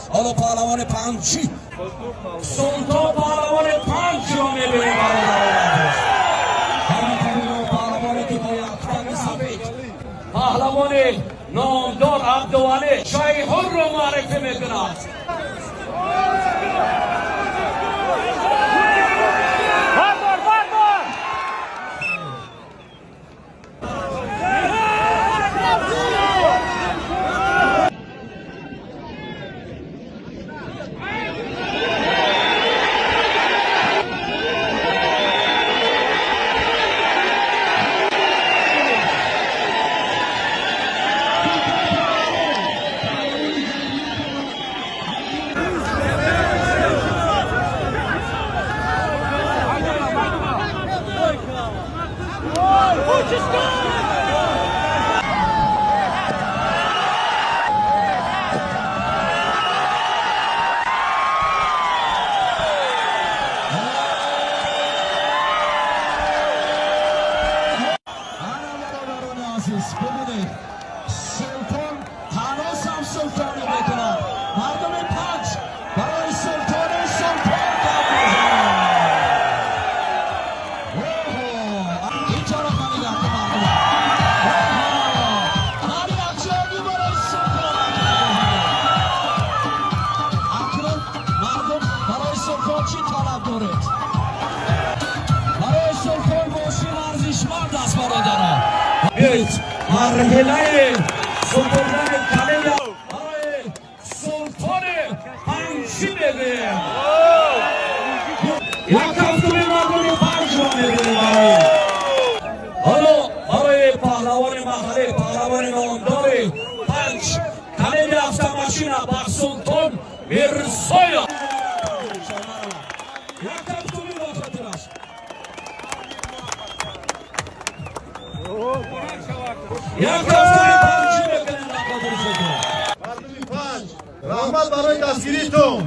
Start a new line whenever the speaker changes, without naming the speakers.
ҳоло паҳлавони панҷи Султон, паҳлавони панҷро мебинем, бародарон. Паҳлавоне ки бо яктанги сафед, паҳлавони номдор Абдувалӣ Шайҳурро муаррифӣ мекунад.
Бардор, бардор!
Ана, бародарони азиз, бибинед, Султон ҳанӯз ҳам султонӣ мекунад. Мардуми Панҷ барои султони султон каф мезананд. Инҷоро фаҳмидам, ки мардум ҳар якҷоягӣ барои султон каф мезананд. Акнун, мардум, барои султон чӣ талаб доред? Барои султон мошин арзишманд аст, бародарон. Биёед, марҳилаи супурдани калида барои султони панҷӣ мегӯем. Як кафкуби мардуми Панҷро мебинем. Барои ҳоло барои паҳлавони маҳаллӣ, паҳлавони номдори Панҷ, калиди автомашина бар Султон Мирзоев. Як кафкуби ба хотираш. Як кафкуби панҷӣ мекунем ба хотири султон.
Мардуми Панҷ, раҳмат барои дастгиритон.